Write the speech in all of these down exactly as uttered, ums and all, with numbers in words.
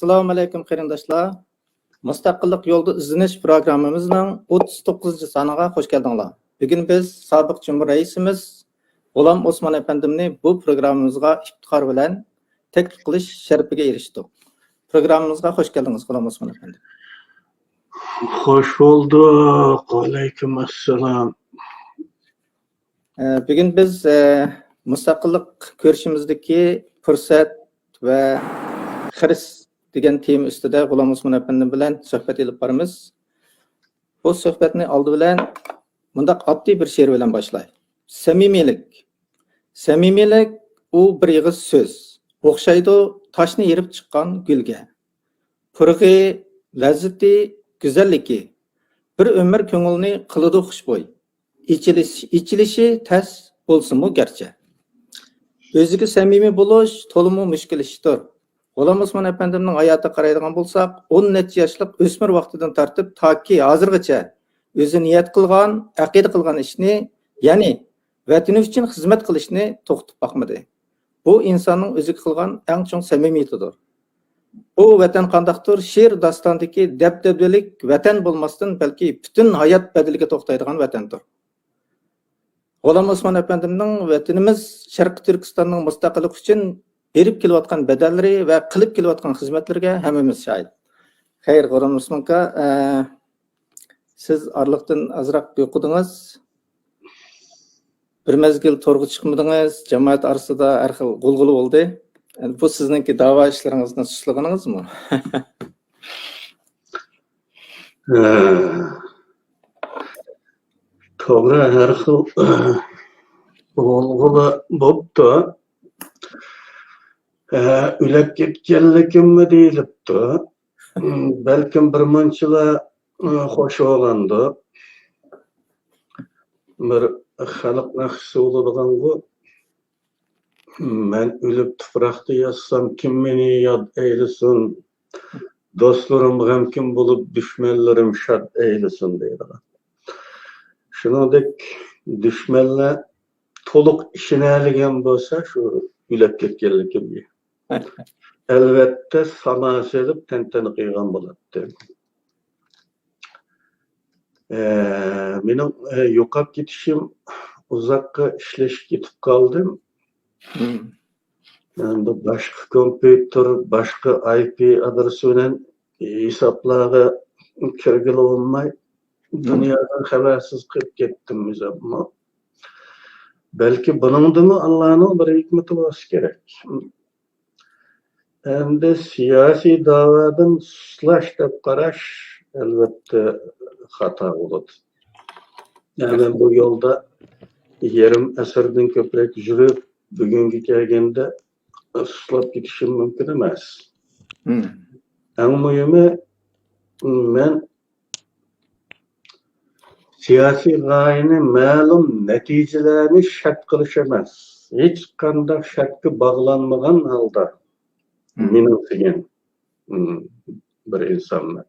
ئەسسالامۇ ئەلەيكۇم قېرىنداشلار. مۇستەقىللىق يولىدا ئىزدىنىش پروگراممىمىزنىڭ ئوتتۇز توققۇزىنچى سانىغا خوش كەلدىڭلار. بۈگۈن بىز سابىق جۇمھۇر رەئىسىمىز غۇلام ئوسمان ئەپەندىمنى بۇ پروگراممىمىزغا ئىپتىخار بىلەن تەكلىپ قىلىش شەرىپىگە ئېرىشتۇق. پروگراممىمىزغا خوش كەلدىڭىز، غۇلام ئوسمان ئەپەندى. خوش بولدۇق. ۋەئەلەيكۇم ئەسسالام. ئە، بۈگۈن بىز، ئە، مۇستەقىللىق كۈرىشىمىزدىكى پۇرسەت ۋە خىرىس دېگەن تېما ئۈستىدە غۇلام ئوسمان ئەپەندىم بىلەن سۆھبەت ئېلىپ بارىمىز. بۇ سۆھبەتنى ئالدى بىلەن مۇنداق ئاددىي بىر شېئىر بىلەن باشلاي. سەمىمىيلىك. سەمىمىيلىك ئۇ بىر ئېغىز سۆز. ئوخشايدۇ تاشنى يېرىپ چىققان گۈلگە. پۇرىقى، لەززىتى، گۈزەللىكى بىر ئۆمۈر كۆڭۈلنى قىلىدۇ خۇشبۇي. ئېچىلىش، ئېچىلىشى تەس بولسىمۇ گەرچە. ئۆزىگە سەمىمىي بولۇش تولىمۇ مۈشكۈل ئىشتۇر. غۇلام ئوسمان ئەپەندىمنىڭ ھاياتىغا قارايدىغان بولساق، ئون نەچچە ياشلىق ئۆسمۈر ۋاقتىدىن تارتىپ تاكى ھازىرغىچە ئۆزى نىيەت قىلغان، ئەقىدە قىلغان ئىشنى، يەنى ۋەتىنى ئۈچۈن خىزمەت قىلىشنى توختىتىپ باقمىدى. بۇ ئىنساننىڭ ئۆزىگە قىلغان ئەڭ چوڭ سەمىمىيىتىدۇر. بۇ ۋەتەن قانداقتۇر؟ شېئىر داستاندىكى دەبدەبىلىك ۋەتەن بولماستىن، بەلكى پۈتۈن ھايات بەدىلىگە توختايدىغان ۋەتەندۇر. غۇلام ئوسمان ئەپەندىمنىڭ ۋەتىنىمىز شەرقىي تۈركىستاننىڭ مۇستەقىللىقى ئۈچۈن بېرىپ كېلىۋاتقان بەدەللىرى ۋە قىلىپ كېلىۋاتقان خىزمەتلىرىگە ھەممىمىز شاھىت. خەير، غۇلام ئوسمان ئاكا، ئە، سىز ئارىلىقتىن ئازراق يوقىدىڭىز. بىر مەزگىل تورغا چىقمىدىڭىز، جامائەت ئارىسىدا ھەر خىل غۇلغۇلا بولدى. ئەمدى بۇ سىزنىڭكى داۋا ئىشلىرىڭىزنى سۇسلىغىنىڭىزمۇ؟ ھە. توغرا، ھەر خىل غۇلغۇلا بوپتۇ. ھە، ئۆلۈپ كەتكەنلىكىممۇ دېيىلىپتۇ. بەلكىم بىر مۇنچىلا خوش بولغاندۇ. بىر خەلق ناخشىسى بولىدىغانغۇ. مەن ئۆلۈپ تۇپراقتا ياتسام، كىم مېنى ياد ئەيلىسۇن؟ دوستلىرىم غەمكىن بولۇپ، دۈشمەنلىرىم شاد ئەيلىسۇن دەيدىغان. شۇنىڭدەك دۈشمەنلەر تولۇق ئىشىنەلىگەن بولسا شۇ ئۆلۈپ كەتكەنلىكىمگە، ئەلۋەتتە سانا سېلىپ تەنتەنە قىلغان بولاتتى. ئە، مېنىڭ، ئە، يوقاپ كېتىشىم، ئۇزاققا ئىشلىشىپ كېتىپ قالدىم. مم. ئەمدى باشقا كومپيۇتېر، باشقا ئاي پى ئادرېسى بىلەن ھېسابلارغا كىرگىلى بولماي، مم. دۇنيادىن خەۋەرسىز قېلىپ كەتتىم ئۆزۈممۇ. بەلكى بۇنىڭدىمۇ ئاللانىڭ بىر ھېكمىتى بولسا كېرەك. ئەمدى سىياسىي دەۋادىن سۇسلاش دەپ قاراش، ئەلۋەتتە، خاتا بولىدۇ. يەنى مەن بۇ يولدا يېرىم ئەسىردىن كۆپرەك يۈرۈپ، بۈگۈنگە كەلگەندە سۇسلاپ كېتىشىم مۇمكىن ئەمەس. مم. ئەڭ مۇھىمى، مەن سىياسىي غايىنى مەلۇم نەتىجىلەرنى شەرت قىلىش ئەمەس، ھېچقانداق شەرتكە باغلانمىغان ھالدا مم. مېنىڭ دېگەن، مم، بىر ئىنسانمەن.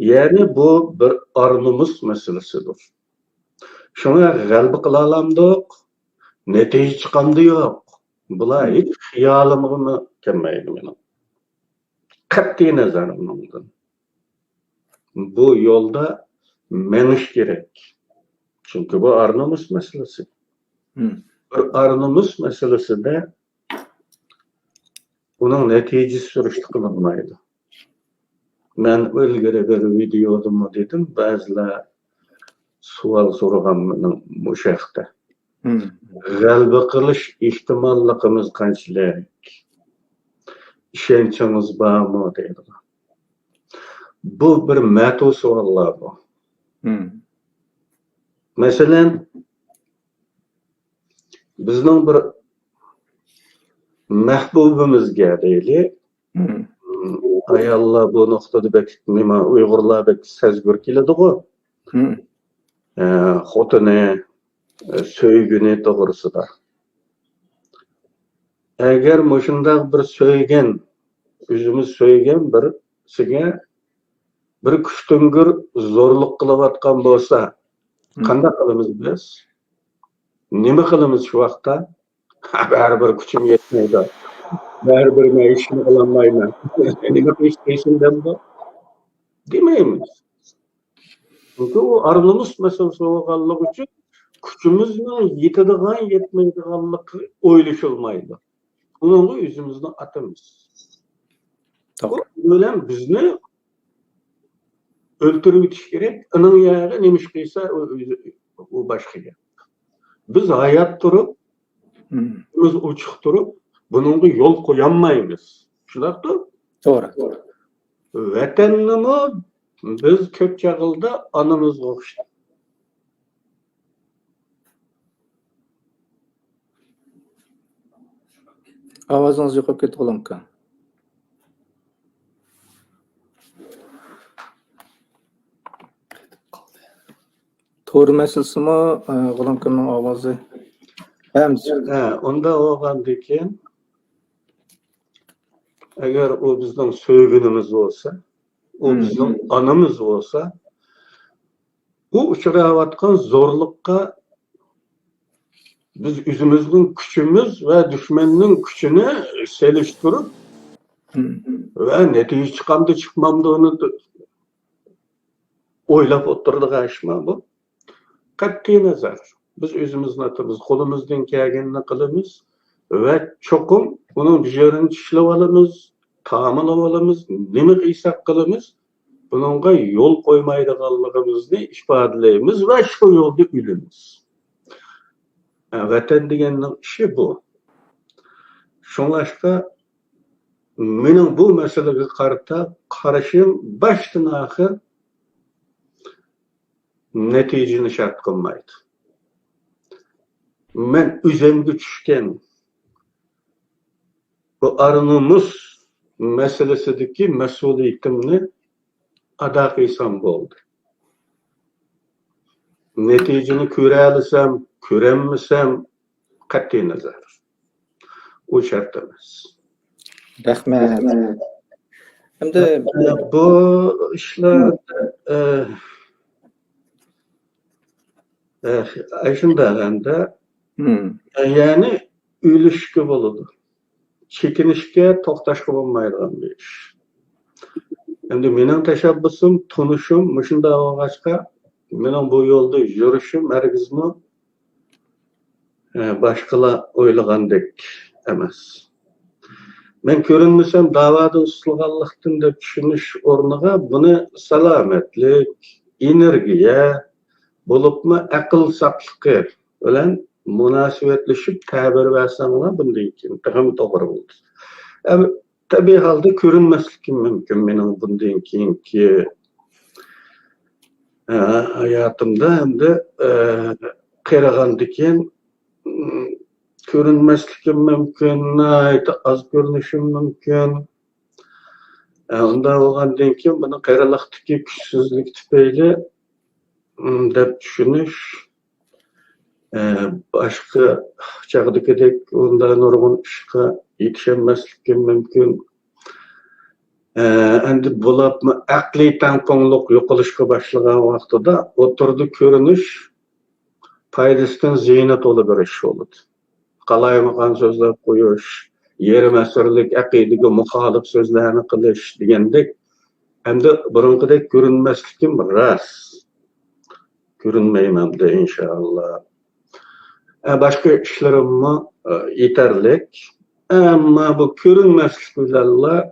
يەنى بۇ بىر ئار-نومۇس مەسىلىسىدۇر. شۇڭا غەلىبە قىلالامدۇق، نەتىجە چىقامدۇ يوق، بۇلار مم. ھېچ خىيالىمغىمۇ كەلمەيدۇ مېنىڭ. قەتئىي نەزەر ئۇنىڭدىن. بۇ يولدا مېڭىش كېرەك. چۈنكى بۇ ئار-نومۇس مەسىلىسى. مم. بىر ئار-نومۇس مەسىلىسىدە ئۇنىڭ نەتىجىسى سۈرۈشتە قىلىنمايدۇ. مەن ئىلگىرى بىر ۋىدېيودىمۇ دېدىم، بەزىلەر سوئال سورىغان مېنىڭ مۇشۇ ھەقتە. مم. غەلىبە قىلىش ئېھتىماللىقىمىز قانچىلىك؟ ئىشەنچىڭىز بارمۇ؟ دەيدىغان. بۇ بىر مەتۇ سوئاللار بۇ. مم. مەسىلەن، بىزنىڭ بىر مەھبۇبىمىزگە دەيلى، مم. ئاياللار بۇ نۇقتىدا بەك، نېمە، ئۇيغۇرلار بەك سەزگۈر كېلىدىغۇ. مم. ئە، خوتۇنى، ئە، سۆيگىنى توغرىسىدا. ئەگەر مۇشۇنداق بىر سۆيگەن، ئۆزىمىز سۆيگەن بىرسىگە بىر كۈچتۈڭگۈر زورلۇق قىلىۋاتقان بولسا، مم. قانداق قىلىمىز بىز؟ نېمە قىلىمىز شۇ ۋاقىتتا؟ بەرىبىر كۈچۈم يەتمەيدۇ. بەرىبىر مەن ھېچنېمە قىلالمايمەن. نېمە قىلىش دېسۇن دەمدۇ؟ دېمەيمىز. چۈنكى ئۇ ئار-نومۇس مەسىلىسى بولغانلىقى ئۈچۈن كۈچىمىزنىڭ يېتىدىغان، يەتمەيدىغانلىقى ئويلىشىلمايدۇ. ئۇنىڭغا ئۆزىمىزنى ئاتىمىز. بۇ توغرا. بىلەن بىزنى ئۆلتۈرۈۋېتىش كېرەك. ئۇنىڭ يەرىگە نېمە ئىش قىلسا، ئۇ، ئۆزى، ئۇ باشقا گەپ. بىز ھايات تۇرۇپ، مم. كۆزىمىز ئوچۇق تۇرۇپ، بۇنىڭغا يول قويالمايمىز. شۇنداقتۇ؟ توغرا. ۋەتەننىمۇ بىز كۆپ چاغلىدا ئانىمىزغا ئوخشاش. ئاۋازىڭىز يوقاپ كەتتى، غۇلام ئاكا. تور مەسىلىسىمۇ، ئە، غۇلام ئاكامنىڭ ئاۋازى. ھەم ھە، ئۇنداق بولغاندىكىن، ئەگەر ئۇ بىزنىڭ سۆيگىنىمىز بولسا، ئۇ مم. بىزنىڭ ئانىمىز بولسا، ئۇ ئۇچراۋاتقان زورلۇققا بىز ئۆزىمىزنىڭ كۈچىمىز ۋە دۈشمەننىڭ كۈچىنى سېلىشتۇرۇپ، مم. ۋە نەتىجە چىقامدۇ، چىقمامدۇ، ئۇنى ئويلاپ ئولتۇرىدىغان ئىشمۇ بۇ؟ قەتئىي نەزەر. بىز ئۆزىمىزنى ئاتىمىز، قولىمىزدىن كەلگىنىنى قىلىمىز ۋە چوقۇم ئۇنىڭ بېجىرىنى چىشلىۋالىمىز، تامىلىۋالىمىز، نېمە قىلساق قىلىمىز، بۇنىڭغا يول قويمايدىغانلىقىمىزنى ئىپادىلەيمىز ۋە شۇ يولدا ئۆلىمىز. ۋەتەن دېگەننىڭ ئىشى بۇ. شۇڭلاشقا مېنىڭ بۇ مەسىلىگە قارىتا قارىشىم باشتىن ئاخىر نەتىجىنى شەرت قىلمايدۇ. مەن ئۆزۈمگە چۈشكەن بۇ ئار-نومۇس مەسىلىسىدىكى مەسئۇلىيىتىمنى ئادا قىلسام بولدى. نەتىجىنى كۆرەلىسەم، كۆرەلمىسەم، قەتئىي نەزەر. ئۇ شەرت ئەمەس. رەھمەت. ئەمدى بۇ ئىشلار، ئە، ئە، ئە، شۇنداق ئەمدى. مم. ئە، يەنى ئۆلۈشكە بولىدۇ. چېكىنىشكە، توختاشقا بولمايدىغان بىر ئىش. ئەمدى مېنىڭ تەشەببۇسۇم، تونۇشۇم مۇشۇنداق بولغاچقا، مېنىڭ بۇ يولدا يۈرۈشۈم ھەرگىزمۇ، ئە، باشقىلار ئويلىغاندەك ئەمەس. مەن كۆرۈنمىسەم داۋادىن سۇسلىغانلىقتىن دەپ چۈشىنىش ئورنىغا بۇنى سالامەتلىك، ئېنېرگىيە، بولۇپمۇ ئەقىل ساپلىقى بىلەن مۇناسىۋەتلىشىپ تەبىر بەرسەڭلار بۇندىن كېيىن تېخىمۇ توغرا بولىدۇ. ئەم، تەبىئىي ھالدا كۆرۈنمەسلىكىم مۇمكىن مېنىڭ بۇندىن كېيىنكى، ئە، ھاياتىمدا ھەمدە، ئە، قېرىغاندىكىن، م، كۆرۈنمەسلىكىم مۇمكىن، ناھايىتى ئاز كۆرۈنۈشۈم مۇمكىن. ئە، ئۇنداق بولغاندىن كېيىن بۇنى قېرىلىقتىكى كۈچسىزلىك تۈپەيلى، م، دەپ چۈشىنىش، ئە، باشقا چاغدىكىدەك ئۇنداق نۇرغۇن ئىشقا يېتىشەلمەسلىكىم مۇمكىن. ئە، ئەمدى بولۇپمۇ ئەقلىي تەڭپۇڭلۇق يوقىلىشقا باشلىغان ۋاقتىدا ئوتتۇرىدا كۆرۈنۈش پايدىسىدىن زىيىنى تولا بىر ئىش بولىدۇ. قالايمىقان سۆزلەپ قويۇش، يېرىم ئەسىرلىك ئەقىدىگە مۇخالىپ سۆزلەرنى قىلىش دېگەندەك، ئەمدى بۇرۇنقىدەك كۆرۈنمەسلىكىم راست. كۆرۈنمەيمەن ئەمدى، ئىنشائاللا. ئە، باشقا ئىشلىرىممۇ، ئە، يېتەرلىك. ئەمما بۇ كۆرۈنمەسلىك بىلەنلا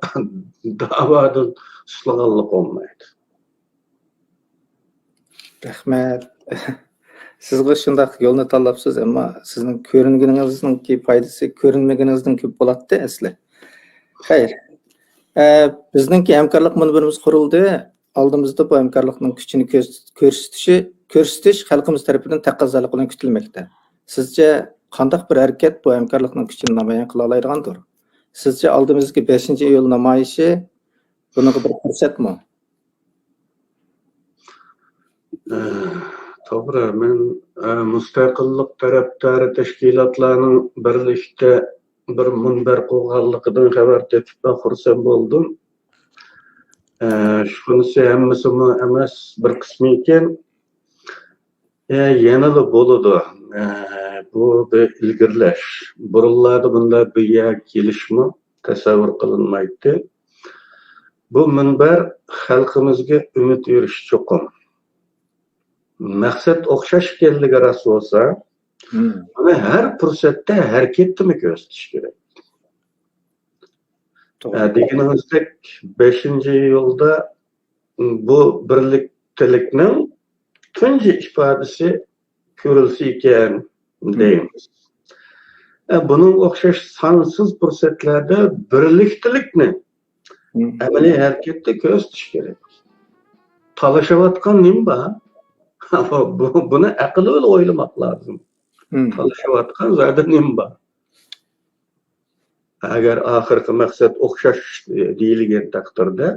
داۋادىن سۇسلىغانلىق بولمايدۇ. رەھمەت. سىزغۇ شۇنداق يولنى تاللاپسىز، ئەمما سىزنىڭ كۆرۈنگىنىڭىزنىڭكى پايدىسى كۆرۈنمىگىنىڭىزدىن كۆپ بولاتتى ئەسلى. خەير. ئە، بىزنىڭكى ھەمكارلىق مۇنبىرىمىز قۇرۇلدى. ئالدىمىزدا بۇ ھەمكارلىقنىڭ كۈچىنى كۆرس-، كۆرسىتىشى، كۆرسىتىش خەلقىمىز تەرىپىدىن تەقەززالىق بىلەن كۈتۈلمەكتە. سىزچە قانداق بىر ھەرىكەت بۇ ھەمكارلىقنىڭ كۈچىنى نامايان قىلالايدىغاندۇر؟ سىزچە ئالدىمىزدىكى بەشىنچى ئىيۇل نامايىشى بۇنىڭغا بىر پۇرسەتمۇ؟ ئە، توغرا، مەن، ئە، مۇستەقىللىق تەرەپدارى تەشكىلاتلارنىڭ بىرلىكتە بىر مۇنبەر قۇرغانلىقىدىن خەۋەر تېپىپ خۇرسەن بولدۇم. ئە، شۇنىسى ھەممىسىمۇ ئەمەس، بىر قىسمى ئىكەن. ئە، يەنىلا بولىدۇ. ئە، بۇ بىر ئىلگىرىلەش. بۇرۇنلاردا بۇنداق بىر يەرگە كېلىشمۇ تەسەۋۋۇر قىلىنمايتتى. بۇ مۇنبەر خەلقىمىزگە ئۈمىد بېرىشى چوقۇم. مەقسەت ئوخشاش ئىكەنلىكى راست بولسا، مم. بۇنى ھەر پۇرسەتتە، ھەرىكەتتىمۇ كۆرسىتىش كېرەك. توغرا. ئە، دېگىنىڭىزدەك، بەشىنچى ئىيۇلدا بۇ بىرلىكتىلىكنىڭ تۇنجى ئىپادىسى كۆرۈلسە ئىكەن، مم. دەيمىز. ئە، بۇنىڭغا ئوخشاش سانسىز پۇرسەتلەردە بىرلىكتىلىكنى مم. ئەمەلىي ھەرىكەتتە كۆرسىتىش كېرەك. تالىشىۋاتقان نېمە بار؟ بۇ، بۇنى ئەقىل بىلەن ئويلىماق لازىم. مم. تالىشىۋاتقان زادى نېمە بار؟ ئەگەر ئاخىرقى مەقسەت ئوخشاش دېيىلگەن تەقدىردە،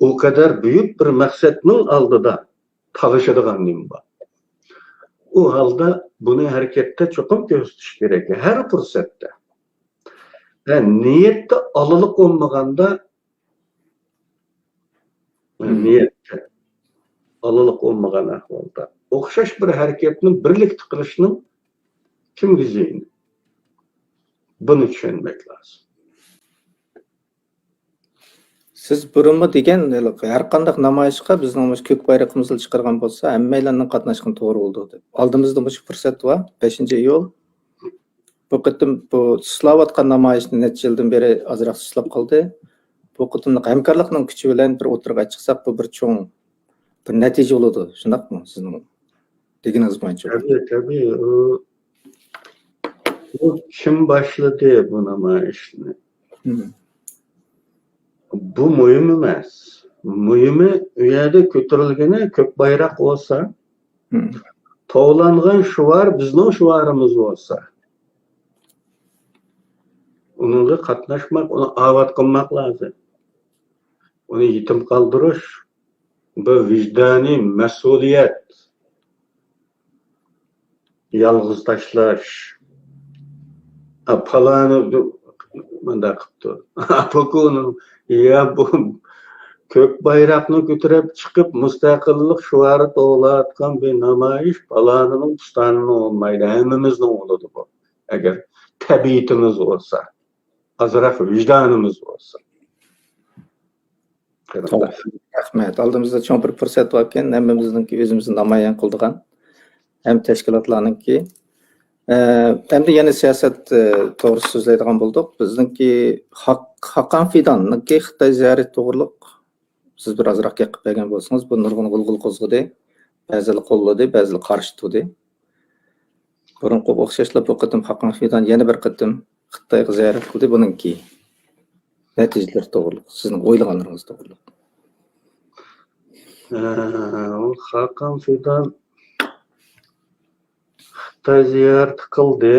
ئۇ قەدەر بۈيۈك بىر مەقسەتنىڭ ئالدىدا تالىشىدىغان نېمە بار؟ ئۇ ھالدا بۇنى ھەرىكەتتە چوقۇم كۆرسىتىش كېرەك، ھەر پۇرسەتتە. ھە، نىيەتتە ئالىلىق بولمىغاندا، مم. نىيەتتە ئالىلىق بولمىغان ئەھۋالدا ئوخشاش بىر ھەرىكەتنى بىرلىكتە قىلىشنىڭ كىمگە زىيىنى؟ بۇنى چۈشەنمەك لازىم. سىز بۇرۇنمۇ دېگەن، ھېلىقى ھەر قانداق نامايىشقا بىزنىڭ مۇشۇ كۆك بايرىقىمىزنى چىقارغان بولسا، ھەممەيلەننىڭ قاتناشقىنى توغرا بولىدۇ دەپ. ئالدىمىزدا مۇشۇ پۇرسەت بار، بەشىنچى ئىيۇل. بۇ قېتىم بۇ سۇسلاۋاتقان نامايىشنى نەچچە يىلدىن بېرى ئازراق سۇسلاپ قالدى. بۇ قېتىملىق ھەمكارلىقنىڭ كۈچى بىلەن بىر ئوتتۇرىغا چىقساق، بۇ بىر چوڭ بىر نەتىجە بولىدۇ، شۇنداقمۇ سىزنىڭ دېگىنىڭىز بويىچە؟ تەبىئىي، تەبىئىي. ئۇ، ئۇ كىم باشلىدى بۇ نامايىشنى؟ مم. بۇ مۇھىم ئەمەس. مۇھىمى، ئۇ يەردە كۆتۈرۈلگىنى كۆك بايراق بولسا، مم. توۋلانغان شوئار بىزنىڭ شوئارىمىز بولسا، ئۇنىڭغا قاتناشماق، ئۇنى ئاۋات قىلماق لازىم. ئۇنى يېتىم قالدۇرۇش، بۇ ۋىجدانىي مەسئۇلىيەت. يالغۇز تاشلاش. ئا، پالانى مۇنداق قىپتۇ. ئاپىكۇنىڭ، يا، بۇ كۆك بايراقنى كۆتۈرۈپ چىقىپ، مۇستەقىللىق شوئارى توۋلاۋاتقان بىر نامايىش پالانىنىڭ، پۇستانىنىڭ بولمايدۇ، ھەممىمىزنىڭ بولىدۇ بۇ. ئەگەر تەبىئىتىمىز بولسا، ئازراق ۋىجدانىمىز بولسا. قېرىنداش. توغرا. رەھمەت. ئالدىمىزدا چوڭ بىر پۇرسەت باركەن، ھەممىمىزنىڭكى ئۆزىمىزنى نامايان قىلىدىغان، ھەم تەشكىلاتلارنىڭكى. ئە، ئەمدى يەنە سىياسەت، ئە، توغرىسىدا سۆزلەيدىغان بولدۇق. بىزنىڭكى خاق-، خاقان فىداننىڭكى خىتاي زىيارىتى توغرۇلۇق سىز بىر ئازراق گەپ قىلىپ بەرگەن بولسىڭىز، بۇ نۇرغۇن غۇلغۇلا قوزغىدى. بەزىلەر قوللىدى، بەزىلەر قارشى تۇردى. بۇرۇنقىغا ئوخشاشلا بۇ قېتىم خاقان فىدان يەنە بىر قېتىم خىتايغا زىيارەت قىلدى. بۇنىڭكى نەتىجىلىرى توغرۇلۇق، سىزنىڭ ئويلىغانلىرىڭىز توغرۇلۇق. ئە، ئۇ خاقان فىدان خىتاي زىيارىتى قىلدى.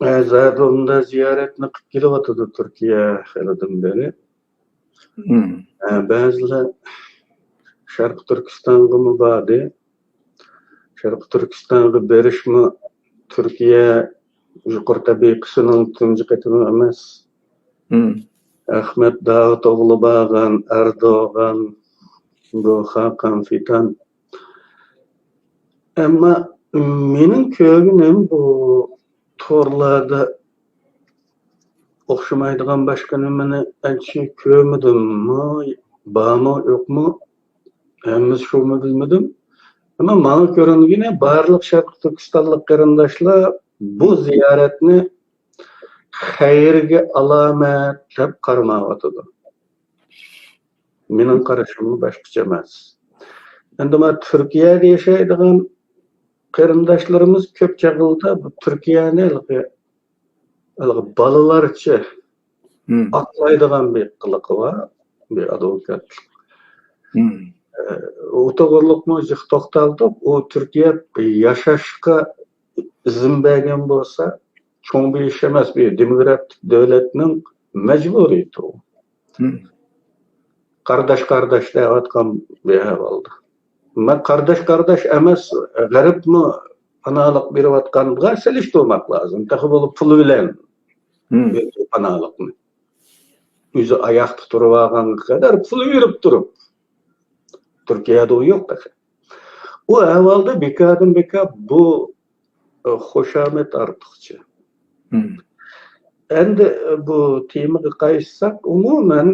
ئە، زادى ئۇنداق زىيارەتنى قىلىپ كېلىۋاتىدۇ تۈركىيە خېلىدىن بېرى. مم. ئە، بەزىلەر شەرقىي تۈركىستانغىمۇ باردى. شەرقىي تۈركىستانغا بېرىشمۇ تۈركىيە يۇقىرى تەبىقىسىنىڭ تۇنجى قېتىمى ئەمەس. مم. ئەخمەت داۋۇتئوغلۇ بارغان، ئەردوغان، بۇ خاقان فىدان. ئەمما مېنىڭ كۆرگىنىم بۇ تورلاردا ئوخشىمايدىغان باشقا نېمىنى ئانچە كۆرمىدىممۇ، بارمۇ، يوقمۇ، ھەممىسى شۇمۇ بىلمىدىم. ئەمما ماڭا كۆرۈنگىنى بارلىق شەرقىي تۈركىستانلىق قېرىنداشلار بۇ زىيارەتنى خەيرگە ئالامەت دەپ قارىمايۋاتىدۇ. مېنىڭ قارىشىممۇ باشقىچە ئەمەس. ئەمدى مانا تۈركىيەدە ياشايدىغان قېرىنداشلىرىمىز كۆپ چاغلىدا بۇ تۈركىيەنى ھېلىقى، ھېلىقى بالىلارچە مم. ئاقلايدىغان بىر قىلىقى بار، بىر ئادۋوكاتلىق. مم. ئە، ئۇ توغرۇلۇقمۇ جىق توختالدۇق. ئۇ تۈركىيە ياشاشقا ئىزىن بەرگەن بولسا، چوڭ بىر ئىش ئەمەس، بىر دېموكراتىك دۆلەتنىڭ مەجبۇرىيىتى ئۇ. مم. قارداش قارداش دەۋاتقان بىر ئەھۋالدا. مەن قارداش قارداش ئەمەس، غەربمۇ پاناھلىق بېرىۋاتقانغا سېلىشتۇرماق لازىم. تېخى بولۇپ پۇل بىلەن مم. بېرىدۇ پاناھلىقنى. ئۆزى ئاياقتا تۇرۇۋالغانغا قەدەر پۇل بېرىپ تۇرۇپ. تۈركىيەدە ئۇ يوق تېخى. ئۇ ئەھۋالدا بىكاردىن بىكار بۇ، ئە، خۇشامەت ئارتۇقچە. ئەمدى، ئە، بۇ تېمىغا قايتساق، ئومۇمەن،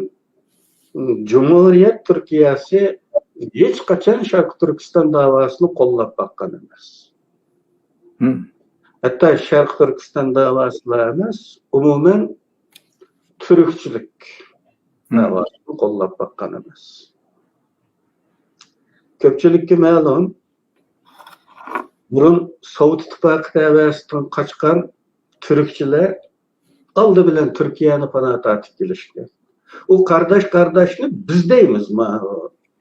جۇمھۇرىيەت تۈركىيەسى ھېچقاچان شەرقىي تۈركىستان داۋاسىنى قوللاپ باققان ئەمەس. ھەتتا شەرقىي تۈركىستان داۋاسىلا ئەمەس، ئومۇمەن تۈركچىلىك داۋاسىنى قوللاپ باققان ئەمەس. كۆپچىلىككە مەلۇم، بۇرۇن سوۋېت ئىتتىپاقى تەۋەسىدىن قاچقان تۈركچىلەر ئالدى بىلەن تۈركىيەنى پانا تارتىپ كېلىشكەن. ئۇ قارداش-قارداشنى بىز دەيمىز، ما-،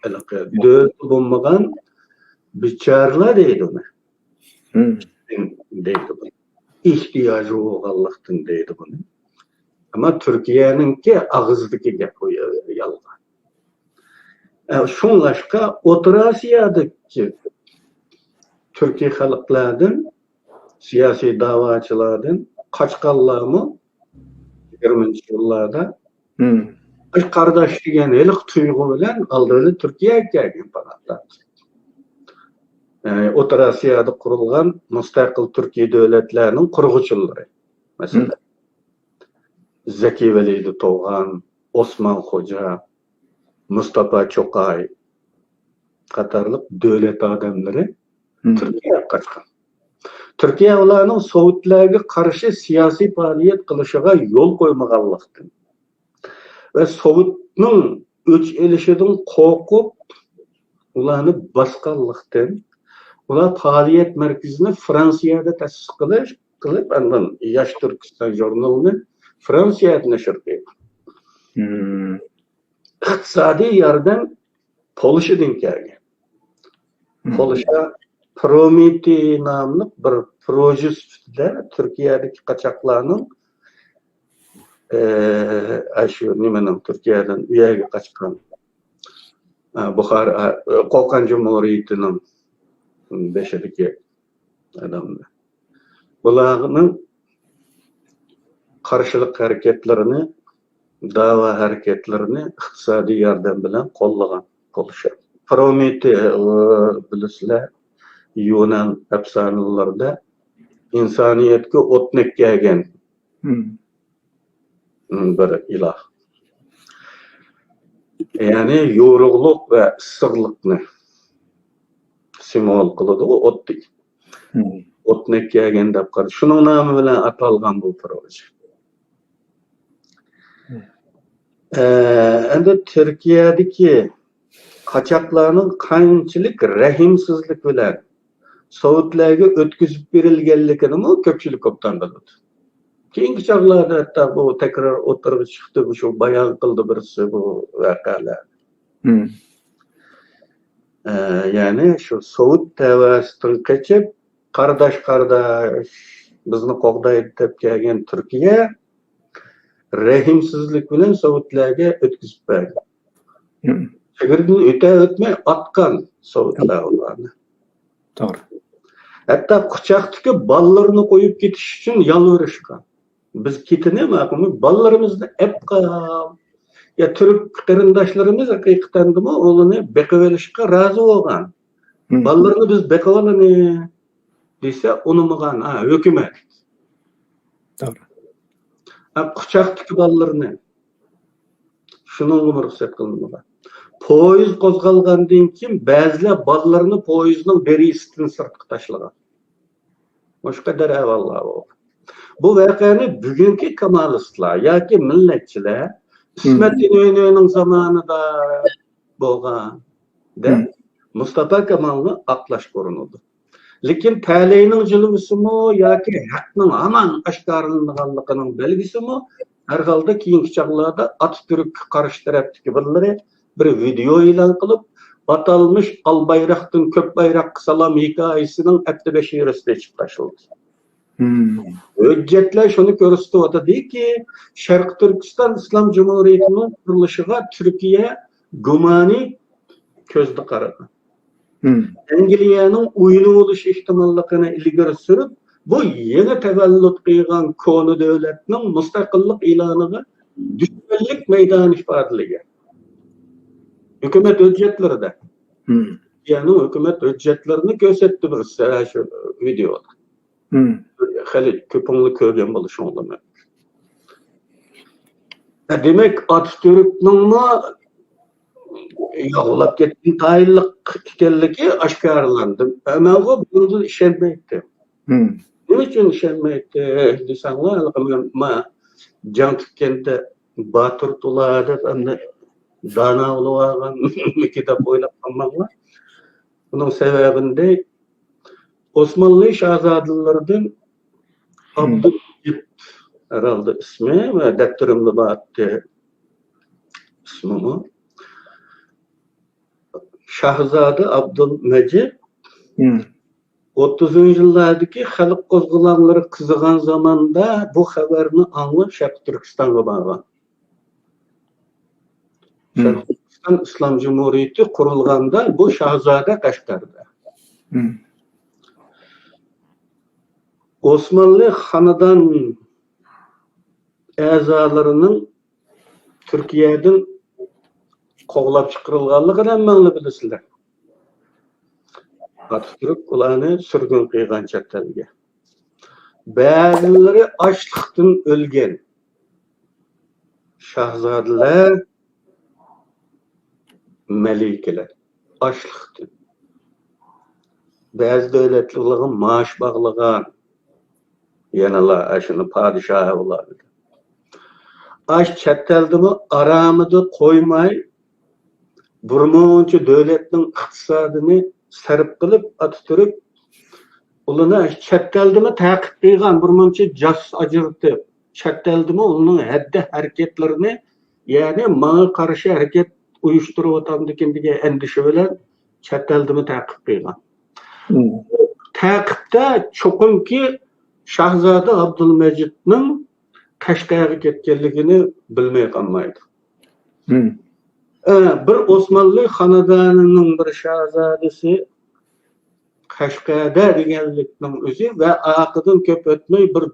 ھېلىقى دۆلىتى بولمىغان بىچارىلار دەيدۇ ئۇنى. دەيدۇ بۇنى. ئېھتىياجى بولغانلىقتىن دەيدۇ بۇنى. ئەمما تۈركىيەنىڭكى ئاغزىدىكى گەپ ئۇ يا-، يالغان. ئە، شۇڭلاشقا ئوتتۇرا ئاسىيادىكى تۈركىي خەلقلەردىن، سىياسىي داۋاچىلاردىن قاچقانلارمۇ يىگىرمىنچى يىللاردا بىر قارداش دېگەن ھېلىقى تۇيغۇ بىلەن ئالدى بىلەن تۈركىيەگە كەلگەن پاناھلار. يەنى ئوتتۇرا ئاسىيادا قۇرۇلغان مۇستەقىل تۈركىي دۆلەتلەرنىڭ قۇرغۇچىلىرى. مەسىلەن، زەكى ۋەلىدى توغان، ئوسمان خوجا، مۇستاپا چوقاي قاتارلىق دۆلەت ئادەملىرى تۈركىيەگە قاچقان. تۈركىيە ئۇلارنىڭ سوۋېتلەرگە قارشى سىياسىي پائالىيەت قىلىشىغا يول قويمىغانلىقتىن ۋە سوۋېتنىڭ ئۆچ ئېلىشىدىن قورقۇپ، ئۇلارنى باسقانلىقتىن، ئۇلار پائالىيەت مەركىزىنى فرانسىيەدە تەسىس قىلىش، قىلىپ، ئاندىن ياش تۈركىستان ژۇرنىلىنى فرانسىيەدە نەشر قىلغان. ئىقتىسادىي ياردەم پولشىدىن كەلگەن. پولشا پرومېتېي ناملىق بىر پروژې سۈپىتىدە تۈركىيەدىكى قاچاقلارنىڭ، ئە، ئاشۇ نېمىنىڭ، تۈركىيەدىن ئۇ يەرگە قاچقان، ئە، بۇخارا، ئە، قوقان جۇمھۇرىيىتىنىڭ بېشىدىكى ئادەملەر. بۇلارنىڭ قارشىلىق ھەرىكەتلىرىنى، دەۋا ھەرىكەتلىرىنى ئىقتىسادىي ياردەم بىلەن قوللىغان پولشا. پرومېتېي، ئى، بىلىسىلەر، يۇنان ئەپسانىلىرىدە ئىنسانىيەتكە ئوتنى كەلگەن بىر ئىلاھ. يەنى يورۇقلۇق ۋە ئىسسىقلىقنى سىمۋول قىلىدۇ ئوتتىكى. ئوتنى كەلگەن دەپ قارىدى. شۇنىڭ نامى بىلەن ئاتالغان بۇ پروژە. ئە، ئەمدى تۈركىيەدىكى قاچاقلارنىڭ قانچىلىك رەھىمسىزلىك بىلەن سوۋېتلەرگە ئۆتكۈزۈپ بېرىلگەنلىكىنىمۇ كۆپچىلىك ئوبدان بىلىدۇ. كېيىنكى چاغلاردا ھەتتا بۇ تەكرار ئوتتۇرىغا چىقتى، شۇ بايان قىلدى بىرسى بۇ ۋەقەلەرنى. ئە، يەنى شۇ سوۋېت تەۋەسىدىن قېچىپ، قارداش، قارداش، بىزنى قوغدايدۇ دەپ كەلگەن تۈركىيە رەھىمسىزلىك بىلەن سوۋېتلەرگە ئۆتكۈزۈپ بەرگەن. چېگرىدىن ئۆتە ئۆتمەي ئاتقان سوۋېتلار ئۇلارنى. توغرا. ھەتتا قۇچاقتىكى بالىلىرىنى قويۇپ كېتىش ئۈچۈن يالۋۇرۇشقان. بىز كېتىنى ماقۇلمۇ، بالىلىرىمىزنى ئەپ قال. يا تۈرك قېرىنداشلىرىمىز ھەقىقەتەندىمۇ ئۇلارنى بېقىۋېلىشقا رازى بولغان. بالىلىرىنى بىز بېقىۋالىنى دېسە ئۇنىمىغان، ھا، ھۆكۈمەت. توغرا. ھا، قۇچاقتىكى بالىلىرىنى. شۇنىڭغىمۇ رۇخسەت قىلىنمىغان. پويىز قوزغالغاندىن كېيىن بەزىلەر بالىلىرىنى پويىزنىڭ دېرىزىسىدىن سىرتقا تاشلىغان. مۇشۇ قەدەر ئەھۋاللار بولغان. بۇ ۋەقەنى بۈگۈنكى كامالىستلار ياكى مىللەتچىلەر ئىسمەت ئىنönۈنىڭ زامانىدا بولغان دەپ مۇستاپا كامالنى ئاقلاشقا ئۇرۇنىدۇ. لېكىن تەلەينىڭ جىلۋىسىمۇ ياكى ھەقنىڭ ھامان ئاشكارىلىنىدىغانلىقىنىڭ بەلگىسىمۇ، ھەر ھالدا كېيىنكى چاغلاردا ئاتاتۈرككە قارشى تەرەپتىكى بىرلىرى بىر ۋىدېئو ئېلان قىلىپ، ئاتالمىش ئال بايراقتىن كۆك بايراققا سالام ھېكايىسىنىڭ ئەپتىبەشىرىسىنى ئېچىپ تاشلىدى. ھۆججەتلەر شۇنى كۆرسىتىۋاتىدۇكى، شەرقىي تۈركىستان ئىسلام جۇمھۇرىيىتىنىڭ قۇرۇلۇشىغا تۈركىيە گۇمانىي كۆزدە قارىغان. ئەنگلىيەنىڭ ئويۇنى بولۇش ئېھتىماللىقىنى ئىلگىرى سۈرۈپ، بۇ يېڭى تەۋەللۇت قىلغان كونا دۆلەتنىڭ مۇستەقىللىق ئېلانىغا دۈشمەنلىك مەيدانى ئىپادىلىگەن. ھۆكۈمەت ھۆججەتلىرىدە. تۈركىيەنىڭ ھۆكۈمەت ھۆججەتلىرىنى كۆرسەتتى بىرسى، ھە، شۇ ۋىدېئودا. خېلى كۆپۈڭلار كۆرگەن بولۇشۇڭلار مۇمكىن. ھە، دېمەك، ئاتاتۈركنىڭمۇ ياغلاپ كەتكەن تايىنلىق ئىكەنلىكى ئاشكارىلاندى. مەنغۇ بۇنىڭدىن ئىشەنمەيتتىم. نېمە ئۈچۈن ئىشەنمەيتتىم دېسەڭلار، ھېلىقى مەن، ما، جەڭ تۈگىگەندە باتۇر تولا دەپ، ئەمدى دانا بولۇۋالغانمىكى دەپ ئويلاپ قالماڭلار. بۇنىڭ سەۋەبىنى ئوسمانلى شاھزادىلىرىدىن ئابدۇلمەجىد ھەرھالدا ئىسمى ۋە دەپتىرىمدە بارتتى ئىسمىمۇ. شاھزادە ئابدۇلمەجىد ئوتتۇزىنچى يىللاردىكى خەلق قوزغىلاڭلىرى قىزىغان زاماندا بۇ خەۋەرنى ئاڭلاپ شەرقىي تۈركىستانغا بارغان. شەرقىي تۈركىستان ئىسلام جۇمھۇرىيىتى قۇرۇلغاندا بۇ شاھزادە قەشقەردە. ئوسمانلى خانىدان ئەزالىرىنىڭ تۈركىيەدىن قوغلاپ چىقىرىلغانلىقىنى ھەممەڭلار بىلىسىلەر. ئاتاتۈرك ئۇلارنى سۈرگۈن قىلغان چەت ئەلگە. بەزىلىرى ئاچلىقتىن ئۆلگەن. شاھزادىلەر، مەلىكىلەر ئاچلىقتىن. بەزى دۆلەتلەرگە مائاش باغلىغان. يەنىلا ئاشۇنى پادىشاھ ئەۋلادى. ئاش چەت ئەلدىمۇ ئارامىدا قويماي، بىر مۇنچە دۆلەتنىڭ ئىقتىسادىنى سەرپ قىلىپ، ئاتاتۈرك ئۇلىنى چەت ئەلدىمۇ تەقىب قىلغان، بىر مۇنچە جاسۇس ئاجرىتىپ، چەت ئەلدىمۇ ئۇنىڭ ھەددە ھەرىكەتلىرىنى، يەنى ماڭا قارشى ھەرىكەت ئۇيۇشتۇرۇۋاتامدىكىن دېگەن ئەندىشە بىلەن چەت ئەلدىمۇ تەقىب قىلغان. تەقىبتە چوقۇمكى شاھزادە ئابدۇلمەجىدنىڭ قەشقەرگە كەتكەنلىكىنى بىلمەي قالمايدۇ. ئە، بىر ئوسمانلى خانىدانىنىڭ بىر شاھزادىسى قەشقەردە دېگەنلىكنىڭ ئۆزى ۋە ئارقىدىن كۆپ ئۆتمەي بىر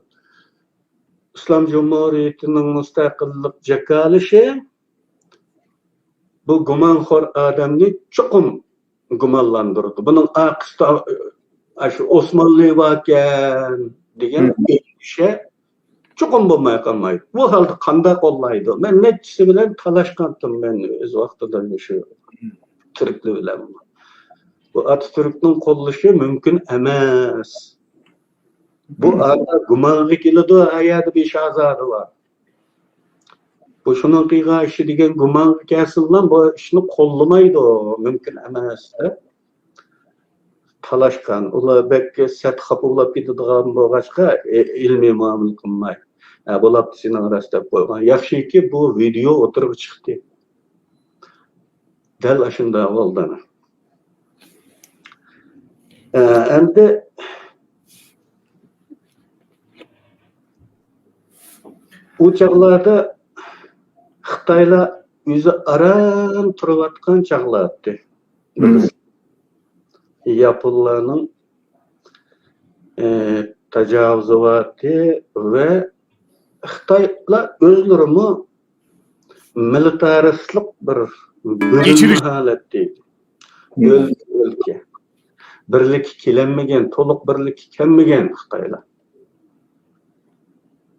ئىسلام جۇمھۇرىيىتىنىڭ مۇستەقىللىق جاكارلىشى بۇ گۇمانخور ئادەمنى چوقۇم گۇمانلاندۇرىدۇ. بۇنىڭ ئارقىسىدا ئاشۇ ئوسمانلى باركەن دېگەن ئەندىشە چوقۇم بولماي قالمايدۇ. بۇ ھالدا قانداق قوللايدۇ؟ مەن نەچچىسى بىلەن تالاشقانتىم، مەن ئۆز ۋاقتىدا شۇ تۈركلەر بىلەن. بۇ ئاتاتۈركنىڭ قوللىشى مۇمكىن ئەمەس. بۇ ئارا گۇمانغا كېلىدۇ، ئەگەردە بىر شاھزادە بار. بۇ شۇنىڭ قىلغان ئىشى دېگەن گۇمانغا كەلسىنلا، بۇ ئىشنى قوللىمايدۇ، مۇمكىن ئەمەس دەپ تالاشقان. ئۇلار بەك سەت خاپا بولاپ كېتىدىغان بولغاچقا، ئى-، ئىلمىي مۇئامىلە قىلماي، ھە، بولاپتۇ سېنىڭ راست دەپ قويغان. ياخشىكى، بۇ ۋىدېئو ئوتتۇرىغا چىقتى. دەل ئاشۇنداق بولدى. ئە، ئەمدى ئۇ چاغلاردا خىتايلار ئۆزى ئاران تۇرۇۋاتقان چاغلار ئىدى. ياپونلارنىڭ، ئە، تاجاۋۇزى بار ئىدى ۋە خىتايلار ئۆزلىرىمۇ مىلىتارىستلىق بىر بۆلۈنمە ھالەتتە ئىدى. ئۆلكە، ئۆلكە. بىرلىككە كېلەلمىگەن، تولۇق بىرلىككە كەلمىگەن خىتايلار.